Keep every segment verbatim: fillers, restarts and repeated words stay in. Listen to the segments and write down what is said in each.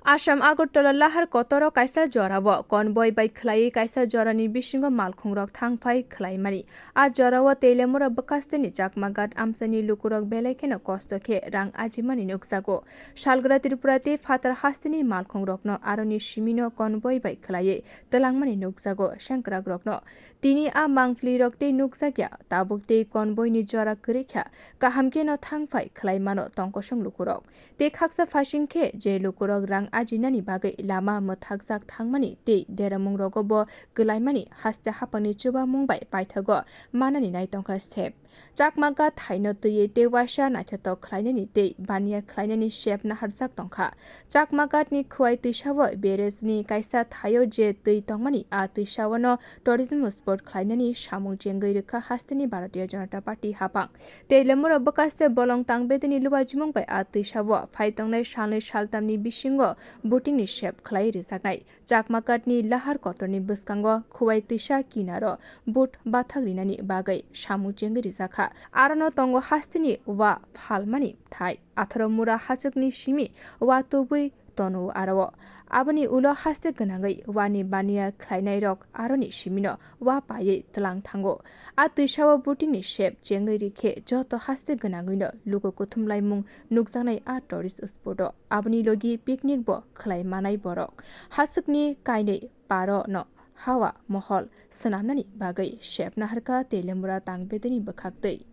Assam Agartala lahar kotoro kaisa jorao convoy bai khlaiwi kaisa jorani bisingo malkhungrok thangphai khlaimani. A jorao Teliamura bwkhasteni Chakmaghat amchaini lukurok belai kheno kosto khe rang ajimani nukjago. Salgra Tripura tei phatar hasteni malkhungrokno aroni simino convoy bai khlaiwi twlangmani nukjago sengkrakrokno. Tini a mangphlirok tei nukjakya tabuk tei convoyni jora kwrwi kha, kaham kheno thangphai khlaimano tongkosong lukurok. Tei khaksa phaising khe je lukurok rang ajinani bagwi lama mwthakjak thangmani tei deramung rogo bo kwlaimani haste hapangni chubamung bai paithago manani naitongkha step. Chakmaghat thaino twiwi tei waisa naithotok khlainani tei baniya khlainani sep naharjak tongkha. Chakmaghatni Khwai twisao berejni kaisa thaio je twi tongmani a twisao no tourism spot khlainani samung chengwi rwkha hasteni Bharatiya Janata Party hapang. Teliamura bwkhaste bolong tangbedini lubajimung bai a twisao phai tongnai salnwi saltamni bisingo boatingni sep khlai rijaknai. Chakmaghatni lahar kotorni bwskango Khwai twisa kinaro boat bathak rinani bagwi samung chengwi rijakha. Arono tongo hasteni wa phalmani thai. Atharo mura hachwkni simi wa tubui tono aro. Aboni ulo haste gwnangwi wani baniya khlainairok aroni simino wa paiwi twlang thango. A twisao boatingni sep chengwi rikhe joto haste gwnangwino luku kuthumlaimung nukjaknai a tourist spot o. Aboni logi picnic bo khlai manai borok. Hachwkni kainwi paro no hawa mohol swnamnani bagwi sep naharkha Teliamura tangbedini bwkhaktwi.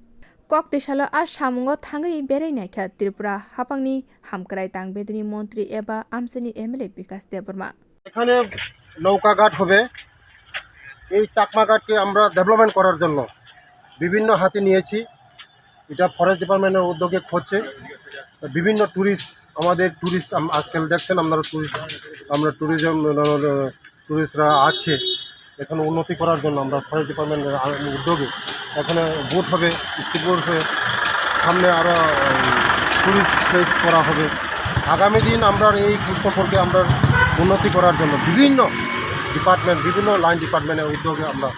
Kok twisalo a samungo thangwi berai naikha Tripura hapangni hamkrai tangbedini montri eba amchaini M L A Bikash Debbarma. এখানে নৌকাঘাট হবে। এই চাকমাঘাটকে আমরা ডেভেলপমেন্ট করার জন্য বিভিন্ন হাতে নিয়েছি। এটা ফরেস্ট ডিপার্টমেন্টের উদ্যোগে হচ্ছে। বিভিন্ন টুরিস্ট, আমাদের টুরিস্ট, আম-, আজকাল দেখছেন আপনারা টুরিস্ট, আমরা টুরিজম, টুরিস্টরা আছে। এখানে উন্নতি করার জন্য আমরা ফরেস্ট ডিপার্টমেন্টের আ-, উদ্যোগে এখানে বোট হবে, স্পিড বোট হবে, সামনে আরও টুরিস্ট প্লেস করা হবে। আগামী দিন আমরা এই সম্পর্কে আমরা উন্নতি করার জন্য বিভিন্ন ডিপার্টমেন্ট, বিভিন্ন লাইন ডিপার্টমেন্টের উদ্যোগে আমরা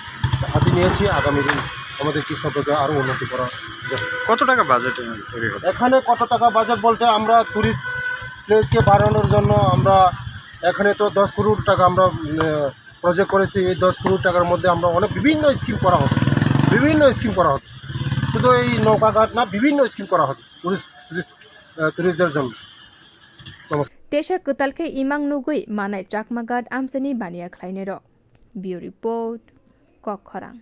হাতে নিয়েছি। আগামী দিন আমাদের কৃষকদের আরও উন্নতি করা যাবে। কত টাকা বাজেট তৈরি হবে? এখানে কত টাকা বাজেট বলতে আমরা টুরিস্ট প্লেসকে বাড়ানোর জন্য আমরা এখানে তো দশ কোটি টাকা আমরা, উম, প্রজেক্ট করেছি। এই দশ কোটি টাকার মধ্যে আমরা অনেক বিভিন্ন স্কিম করা হবে, বিভিন্ন স্কিম করা হবে। শুধু এই নৌকাঘাট না, বিভিন্ন স্কিম করা হবে টুরিস্ট, টুরিস্ট, আহ, টুরিস্টদের জন্য। নমস্কার। Tesa kwtal khe imang nugwi manai Chakmaghat amchaini baniya khlainairok. Bureau Report, Kokkhorang.